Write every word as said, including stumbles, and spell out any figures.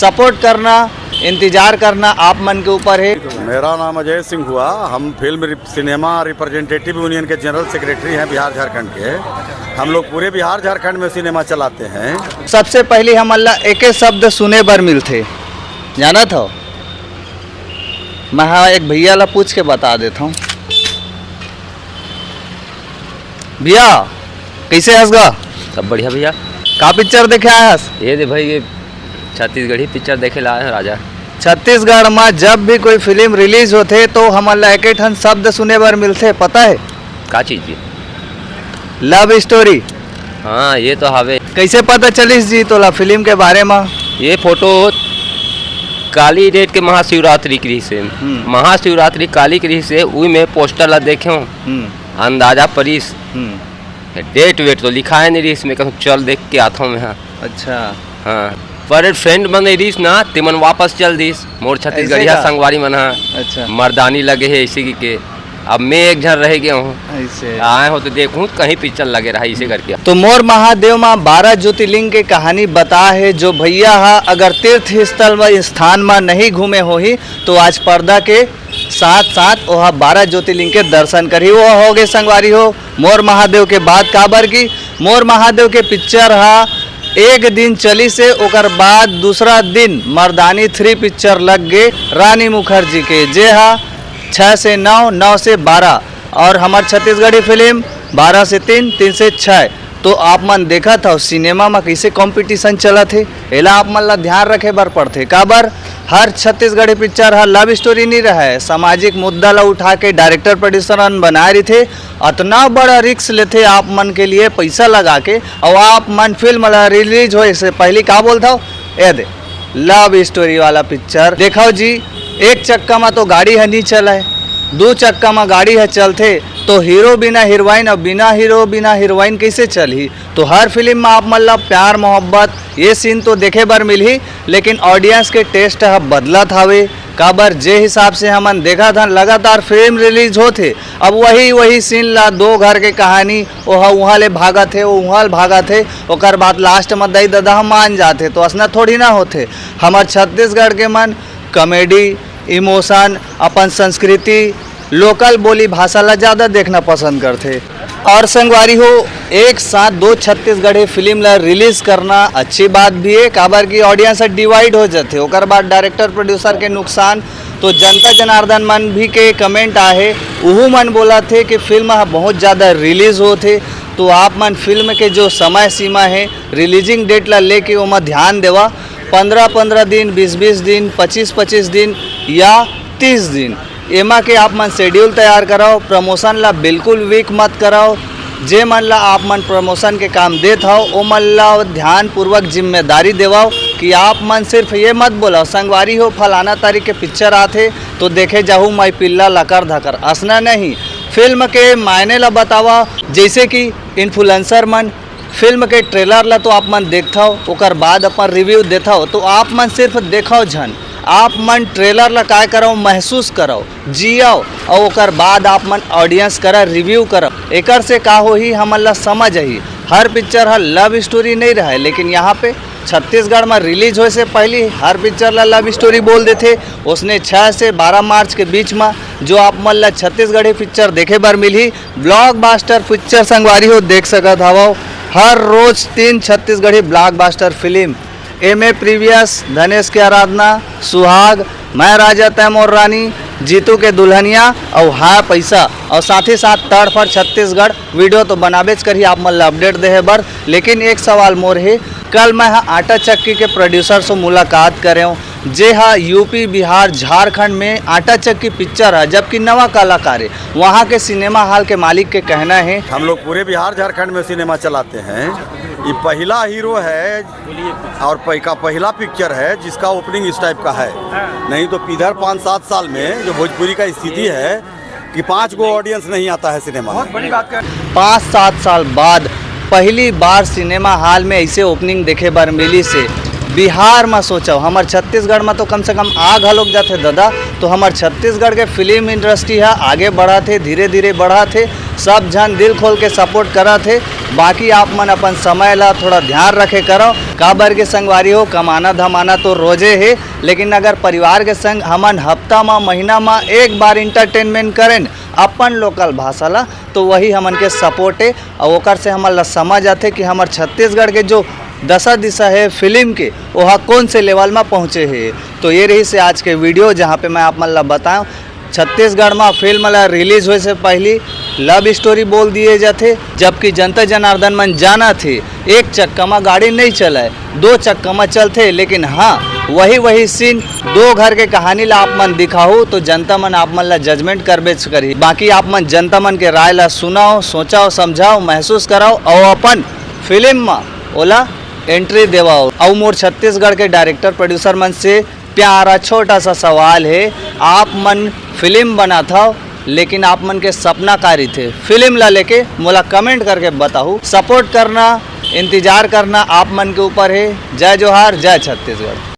Support करना, इंतजार करना आप मन के ऊपर है। मेरा नाम अजय सिंह हुआ। हम फिल्म रिप-, सिनेमा रिप्रेजेंटेटिव यूनियन के जनरल सेक्रेटरी हैं बिहार झारखंड के। हम लोग पूरे बिहार झारखंड में सिनेमा चलाते हैं। सबसे पहले हमन ला एके शब्द सुने बर मिलथे, जानत हो? मैं हा एक भैया ला पूछ के बता देता हूँ। भैया, कैसे हस गा? सब बढ़िया भैया। का पिक्चर देखे आए हस? ये दे भाई, ये छत्तीसगढ़ी पिक्चर देखे ला आए हैं राजा। छत्तीसगढ़ में जब भी कोई फिल्म रिलीज होथे तो हमन ला एके ठन शब्द सुने बर मिलथे, पता है? का चीज ये? लव स्टोरी। हाँ, ये तो हवे। कैसे पता चलिस जी तोला फिल्म के बारे में? ये फोटो काली डेट के महाशिवरात्रि के रिहिस हे। हम्म। महाशिवरात्रि काली के रिहिस हे, उही में पोस्टर ला देखे हूँ। हम्म। अंदाजा परिस। हम्म। डेट वेट तो लिखाय नहीं रिहिस, मैं कहूँ चल देख के आता हूँ मैं। हाँ। अच्छा। हाँ, पर फ्रेंड मन रिहिस ना, तिमन वापस चल दिस। मोर छत्तीसगढ़िया का? संगवारी मन हा। अच्छा। मर्दानी लगे हे इसी के। अब मैं एक झन रह गया हूँ। ऐसे। आए हो तो देखूँ कहीं पिक्चर लगे रहा इसे करके। तो मोर महादेव मा बारह ज्योतिर्लिंग के कहानी बता है, जो भैया हा अगर तीर्थ स्थल व स्थान मा नहीं घूमे होही तो आज पर्दा के साथ साथ ओहा बारह ज्योतिर्लिंग के दर्शन करही। वो हो गए संगवारी हो मोर महादेव के बाद, काबर की मोर महादेव के पिक्चर हा एक दिन चलिस हे, ओकर बाद दूसरा दिन मर्दानी थ्री पिक्चर लग गे रानी मुखर्जी के, जे हा छः से नौ, नौ से बारह, और हमर छत्तीसगढ़ी फिल्म बारह से तीन, तीन से छः। तो आप मन देखत हव सिनेमा म कइसे कॉम्पिटिशन चलत हे, एला आप मन ला ध्यान रखे बर पड़थे। काबर हर छत्तीसगढ़ी पिक्चर ह लव स्टोरी नी रहय, सामाजिक मुद्दा ला उठा के डायरेक्टर प्रोड्यूसर मन बनाए रहिथे। अतना बड़ा रिस्क लेथे आप मन के लिए पैसा लगा के, अउ आप मन फिल्म ला रिलीज होए से पहली का बोलथव, ए दे लव स्टोरी वाला पिक्चर देखव जी। एक चक्का म तो गाड़ी ह नी चलय, दू चक्का म गाड़ी ह चलथे तो हीरो बिना हीरोइन अउ बिना हीरो बिना हीरोइन कइसे चलही? तो हर फिल्म म आप मन ला प्यार मोहब्बत ये सीन तो देखे बर मिलही, लेकिन ऑडियंस के टेस्ट ह बदलत हावे। काबर जे हिसाब से हमन देखत हन लगातार फिल्म रिलीज होत हे, अब वही वही सीन ला दो घर के कहानी, ओह उहाँ ले भागत हे, ओ उहाँ ले भागत हे, ओकर बाद लास्ट म दई ददा ह मान जात हे, तो असना थोड़ी ना होथे। हमर छत्तीसगढ़ के मन कॉमेडी, इमोशन, अपन संस्कृति, लोकल बोली भाषा ला ज़्यादा देखना पसंद करथे। और संगवारी हो, एक साथ दो छत्तीसगढ़ी फिल्म ला रिलीज करना अच्छी बात भी है, काबर की ऑडियंस ह डिवाइड हो जाथे, ओकर बाद डायरेक्टर प्रोड्यूसर के नुकसान। तो जनता जनार्दन मन भी के कमेंट आहे, उहू मन बोलत हे कि फिल्म ह बहुत ज़्यादा रिलीज होत हे, तो आप मन फिल्म के जो समय सीमा है, रिलीजिंग डेट ला लेके ओमा ध्यान देवा। पंद्रह पंद्रह दिन, बीस बीस दिन, पच्चीस पच्चीस दिन या तीस दिन, एमा के आप मन शेड्यूल तैयार करव। प्रमोशन ला बिल्कुल वीक मत करव। जे मन ला आप मन प्रमोशन के काम देत हव, ओ मन ला ध्यानपूर्वक जिम्मेदारी देवव कि आप मन सिर्फ ये मत बोलव, "संगवारी हो, फलाना तारीख के पिक्चर आथे, तो देखे जाहू माई पिल्ला लकर धकर।" असना नहीं, फिल्म के मायने ला बतावा। जैसे कि इन्फ्लुएंसर मन फिल्म के ट्रेलर ला तो आप मन देखथव, ओकर बाद अपन रिव्यू देथव, तो आप मन सिर्फ देखव झन, आप मन ट्रेलर ला काय करव, महसूस करव, जियव, अउ ओकर बाद आप मन ऑडियंस करा रिव्यू करव। एकर से का होही, हमन ला समझ आही। हर पिक्चर ह लव स्टोरी नहीं रहय, लेकिन यहाँ पे छत्तीसगढ़ में रिलीज होए से पहली हर पिक्चर ला लव स्टोरी बोल देथे। उसने छः से बारह मार्च के बीच में जो आप मन ला छत्तीसगढ़ी पिक्चर देखे बर मिलही, ब्लॉकबस्टर पिक्चर संगवारी हो देख सकत हवव। हर रोज तीन Chhattisgarhi blockbuster film, M A previous, Dhanesh के आराधना, सुहाग, मैं राजा तै मोर रानी, जीतू के दुल्हनिया अउ हाय पैसा, अउ साथ ही साथ तड़फड़ छत्तीसगढ़ वीडियो तो बनाबेच करही आप मन ला अपडेट देहे बर। लेकिन एक सवाल मोर हे, कल मैं ह आटा चक्की के प्रोड्यूसर से मुलाकात करेंव, जे ह यूपी, बिहार, झारखंड में आटा चक्की पिक्चर ह, जबकि नवा कलाकार हे। वहाँ के सिनेमा हॉल के मालिक के कहना है, हम लोग पूरे बिहार झारखंड में सिनेमा चलाते हैं। ये पहला हीरो है और पह-, का पहला पिक्चर है जिसका ओपनिंग इस टाइप का है। नहीं तो इधर पाँच सात साल में जो भोजपुरी का स्थिति है कि पाँच गो ऑडियंस नहीं आता है सिनेमा में। पाँच सात साल बाद पहली बार सिनेमा हॉल में ऐसे ओपनिंग देखे बर मिलिस हे। बिहार म सोचव, हमर छत्तीसगढ़ म तो कम से कम आ घलोक जाथे दादा। तो हमर छत्तीसगढ़ के फिल्म इंडस्ट्री ह आगे बढ़त हे, धीरे धीरे बढ़त हे। सब झन दिल खोल के सपोर्ट करत हे। बाकी आप मन अपन समय ला थोड़ा ध्यान रखे करव, काबर के संगवारी हो, कमाना धमाना तो रोजे हे, लेकिन अगर परिवार के संग हमन हफ्ता म, महीना म एक बार एंटरटेनमेंट करेन अपन लोकल भाषा ला, तो वही हमन के सपोर्ट हे। अउ ओकर से हमन ला समझ आथे कि हमर छत्तीसगढ़ के जो दशा दिशा हे फिल्म के, ओहा कौन से लेवल म पहुँचे हे। तो ये रहिस हे आज के वीडियो, जहाँ पे मैं आप मन ला बताऊँ, छत्तीसगढ़ म फिल्म ला रिलीज होए से पहली लव स्टोरी बोल दिए जाथे, जबकि जनता जनार्दन मन जानत हे, एक चक्का म गाड़ी नहीं चलय, दो चक्का म चलथे। लेकिन हाँ, वही वही सीन, दो घर के कहानी ला आप मन दिखाहू तो जनता मन आप मन ला जजमेंट करबेच करही। बाकी आप मन जनता मन के राय ला सुनव, सोचव, समझव, महसूस करव अउ अपन फिल्म म ओला एंट्री देवव। अउ मोर छत्तीसगढ़ के डायरेक्टर प्रोड्यूसर मन से प्यारा छोटा सा सवाल हे, आप मन फिल्म बनात हव, लेकिन आप मन के सपना का रहिथे? फिल्म ला लेके मोला कमेंट करके बताहू। सपोर्ट करना, इंतजार करना आप मन के ऊपर हे। जय जोहार, जय छत्तीसगढ़।